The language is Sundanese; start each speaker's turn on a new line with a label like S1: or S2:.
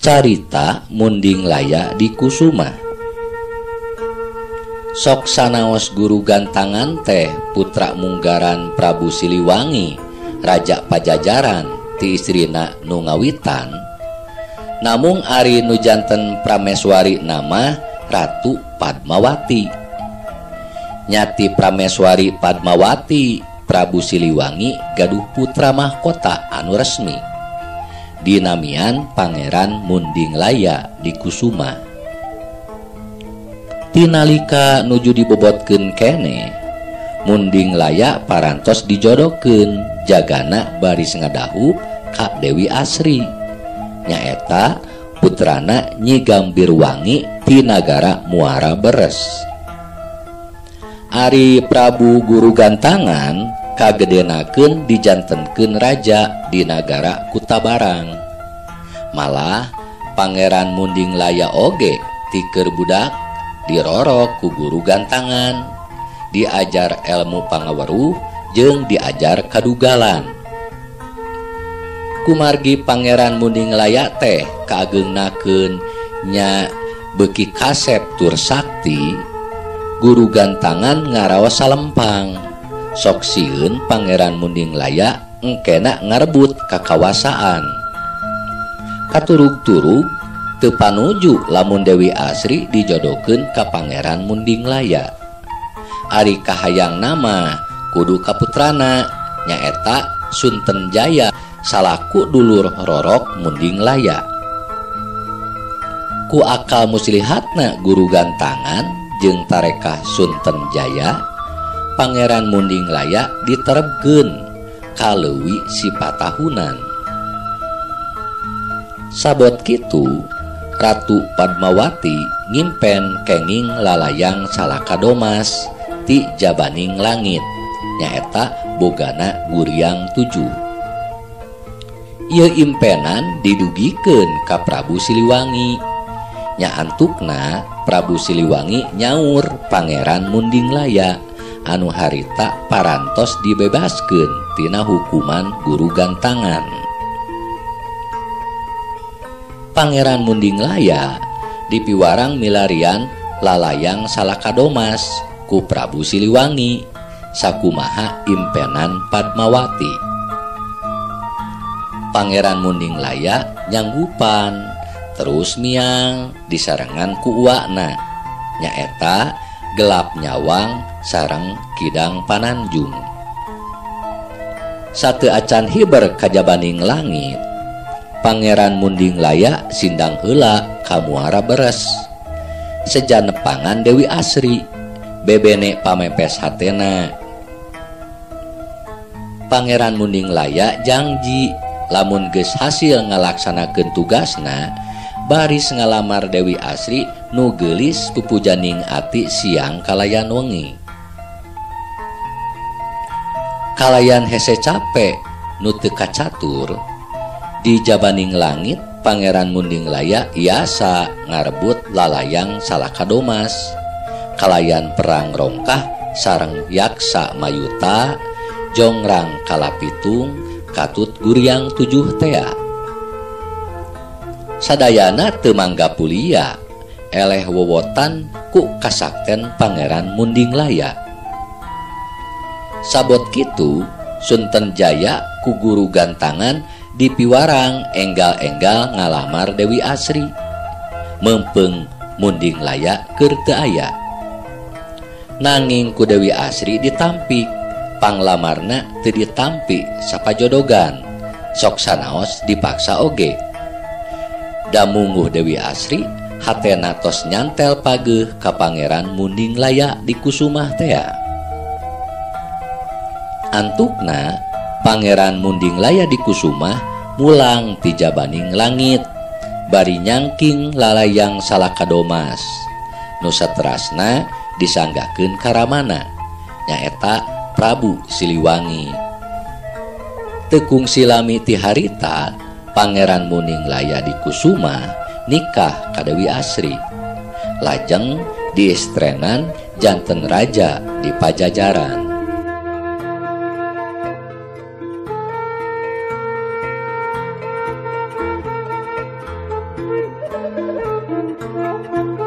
S1: Carita Munding Laya di Kusuma. Sok sanaos Guru Gantangan teh putra munggaran Prabu Siliwangi, Raja Pajajaran ti istrina nu ngawitan. Namung ari nu janten prameswari nama Ratu Padmawati. Nyati prameswari Padmawati, Prabu Siliwangi gaduh putra mahkota anu resmi dinamian Pangeran Munding Laya di Kusuma. Tinalika nuju dibobotkeun kene, Munding Laya parantos dijodohkeun jagana baris ngadahup ka Dewi Asri, nyaeta putrana Nyi Gambirwangi ti nagara Muara Beres. Ari Prabu Guru Gantangan kagedenakeun dijantenkeun raja di nagara Kutabarang. Malah Pangeran Munding Laya oge ti keur budak dirorok ku Guru Gantangan, diajar ilmu pangaweruh jeung diajar kadugalan. Kumargi Pangeran Munding Laya teh kaagengnakeun nya beuki kasep tur sakti, Guru Gantangan ngaraos salempang. Sok sieun Pangeran Munding Laya engkena ngarebut kakawasaan. Katurug-turug teu panuju lamun Dewi Asri dijodohkeun ka Pangeran Munding Laya. Ari kahayang nama kudu kaputrana nyaeta Sunten Jaya salaku dulur rorok Munding Laya. Ku akal muslihatna Guru Gantangan jeung tarekah Sunten Jaya, Pangeran Munding Laya diterebkeun ka leuwi sipatahunan. Sabot kitu Ratu Padmawati ngimpen kenging lalayang Salaka Domas ti jabaning langit, nyaeta bogana Guriang 7. Ieu impenan didugikeun ka Prabu Siliwangi. Nya antukna Prabu Siliwangi nyaur Pangeran Munding Laya anu harita parantos dibebaskeun tina hukuman Guru Gantangan. Pangeran Munding Laya dipiwarang milarian lalayang Salaka Domas ku Prabu Siliwangi sakumaha impenan Padmawati. Pangeran Munding Laya nyanggupan terus miang disarengan ku uakna, nyaeta Gelap Nyawang sareng Kidang Pananjung. Sateu acan hiber kajabaning langit, Pangeran Munding Laya sindang heula ka Muara Beres. Seja nepangan Dewi Asri, bebene pamepes hatena. Pangeran Munding Laya jangji lamun geus hasil ngalaksanakeun tugasna, baris ngalamar Dewi Asri nu geulis pupujaning ati siang kalayan wengi. Kalayan hese capek nu teu kacatur, di jabaning langit Pangeran Munding Laya iasa ngarebut lalayang Salaka Domas. Kalayan perang rongkah sareng Yaksa Mayuta, Jongrang Kalapitung, katut Guriang 7 tea. Sadayana teu mangga pulia, eleh wowotan ku kasakten Pangeran Munding Laya. Sabot kitu Sunten Jaya ku Guru Gantangan dipiwarang enggal-enggal ngalamar Dewi Asri. Mempeng Munding Laya keur teu aya. Nanging ku Dewi Asri ditampik, panglamarna teu ditampi sapajodogan, sok sanaos dipaksa oge. Damungguh Dewi Asri hatena tos nyantel pageuh ka Pangeran Munding Laya di Kusumah tea. Antukna Pangeran Munding Laya di Kusumah mulang ti jabaning langit bari nyangking lalayang Salaka Domas. Nu saterasna disanggahkeun ka ramana, nyaeta Prabu Siliwangi. Teu kungsi lami ti harita Pangeran Munding Laya di Kusuma nikah ka Dewi Asri. Lajeng diistrenan janten raja di Pajajaran.
S2: Thank you.